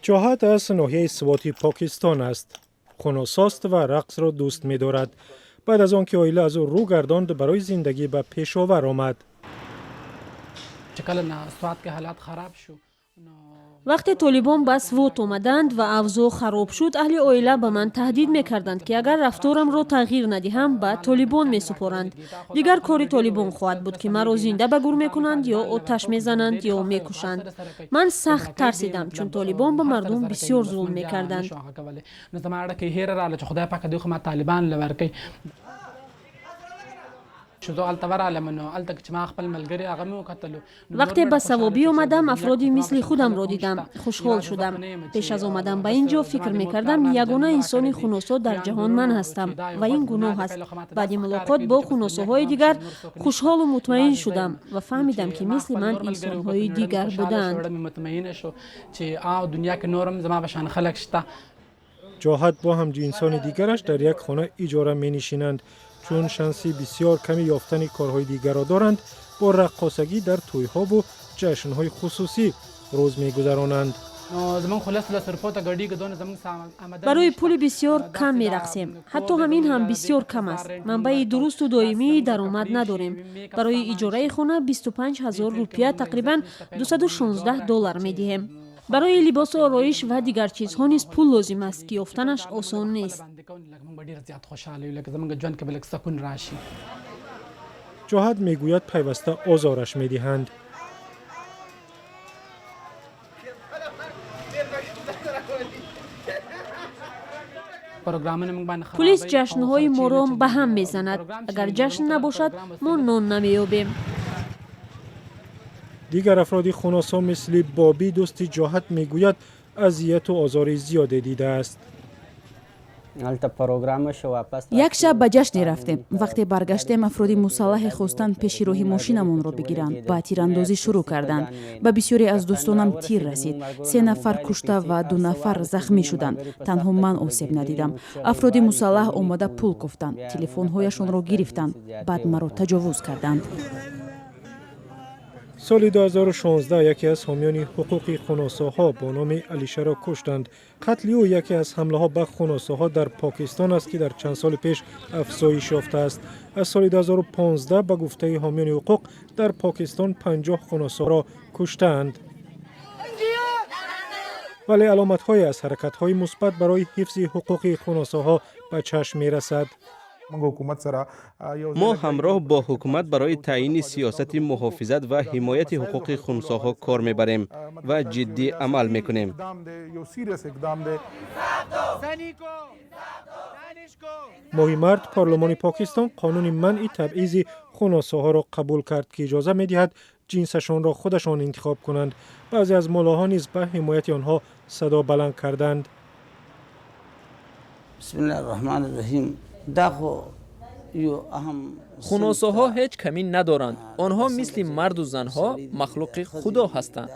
Ҷоҳат аз ноҳияи Своти Покистон аст. Хуносост ва рақсро дӯст медорад. Баъд аз он ки оила аз ӯ рӯ гардонд, барои зиндагӣ ба Пешовар омад. چې کله نه سوات کې حالات خراب شو نو Вақте толибон ба Свот омаданд ва авзоъ хароб шуд, аҳли оила ба ман таҳдид мекарданд, ки агар рафторамро тағйир надиҳам, ба толибон месупоранд. Дигар кори толибон хоҳад буд, ки маро зинда ба гур мекунанд ё оташ мезананд ё мекушанд. Ман сахт тарсидам, чун толибон ба мардум бисёр зулм мекарданд. نو زما اړه کې هیره رااله چې خدای پاک دې خو ما طالبان له ورکوي. چې زه هلته ورغلم، نو هلته چې ما خپل ملګري هغه مې وکتلو. Вақте ба Савобӣ омадам, афроди мисли худамро дидам, хушҳол шудам. Пеш аз омадан ба ин ҷо фикр мекардам, ягона инсони хуносо дар ҷаҳон ман ҳастам ва ин гуноҳ аст. Баъди мулоқот бо хуносоҳои дигар хушҳолу мутмаин шудам ва фаҳмидам, ки мисли ман инсонҳои дигар будаанд. مطمئن شو چې آ دنیا کې نورم زما په شان خلک شته. Ҷоҳат бо ҳамҷинсони дигараш дар як хона иҷора менишинанд. Чун шанси бисёр ками ёфтани корҳои дигарро доранд, бо раққосагӣ дар тӯйҳову ҷашнҳои хусусӣ рӯз мегузаронанд. نو زمونږ خو 10 10 روپو ته ګډیږي، دونه زمونږ آمدن. Барои пули бисёр кам мерақсем, ҳатто ҳамин ҳам бисёр кам аст. Манбаи дурусту доимии даромад надорем. Барои иҷораи хона 25 ҳазор рупия, тақрибан 216 доллар медиҳем. Барои либосу ороиш ва дигар чизҳо низ пул лозим аст, ки ёфтанаш осон нест. مونږ به ډېر زیات خوشحاله یو، لکه زمونږ ژوند کې به لږ سکون راشي. Ҷоҳат мегӯяд, пайваста озораш медиҳанд. پروګرامونه موږ باندې Пулис خرابوي. ҷашнҳои моро ба ҳам мезанад. Агар ҷашн набошад, мо нон намеёбем. Дигар афроди хуносо мисли Бобӣ, дӯсти Ҷоҳат, мегӯяд, азияту озори зиёде дидааст. Як шаб ба ҷашне рафтем. Вақте баргаштем, афроди мусаллаҳе хостанд пеши роҳи мошинамонро бигиранд, ба тирандозӣ шурӯъ карданд. Ба бисёре аз дӯстонам тир расид. Се нафар кушта ва ду нафар захмӣ шуданд. Танҳо ман осеб надидам. Афроди мусаллаҳ омада пул кофтанд, телефонҳояшонро гирифтанд, баъд маро таҷовуз карданд. Соли 2016 яке аз ҳомиёни ҳуқуқи хуносоҳо бо номи Алишаро куштанд. Қатли ӯ яке аз ҳамлаҳо ба хуносоҳо дар Покистон аст, ки дар чанд соли пеш афзоиш ёфтааст. Аз соли 2015, ба гуфтаи ҳомиёни ҳуқуқ, дар Покистон 50 хуносоро куштаанд. Вале аломатҳое аз ҳаракатҳои мусбат барои ҳифзи ҳуқуқи хуносоҳо ба чашм мерасад. Мо ҳамроҳ бо ҳукумат барои таъйини сиёсати муҳофизат ва ҳимояти ҳуқуқи хунсоҳо кор мебарем ва ҷиддӣ амал мекунем. Моҳи март парлумони Покистон қонуни манъи табъизи хуносоҳоро қабул кард, ки иҷоза медиҳад ҷинсашонро худашон интихоб кунанд. Баъзе аз муллоҳо низ ба ҳимояти онҳо садо баланд карданд. Хуносоҳо ҳеҷ камӣ надоранд. Онҳо мисли марду занҳо махлуқи Худо ҳастанд.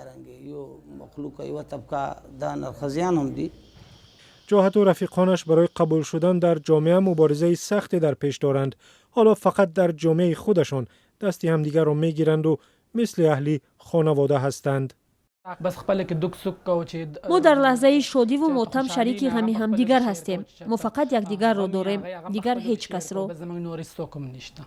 Ҷоҳату рафиқонаш барои қабул шудан дар ҷомеа муборизаи сахте дар пеш доранд. Ҳоло фақат дар ҷомеаи худашон дасти ҳамдигарро мегиранду мисли аҳли хонавода ҳастанд. بس خپل کې دوک سوک کو چې Мо дар лаҳзаи шодиву мотам шарики ғами ҳамдигар ҳастем. Мо фақат якдигарро дорем, дигар ҳеҷ касро. زمونږ نور هیڅوک هم نشته.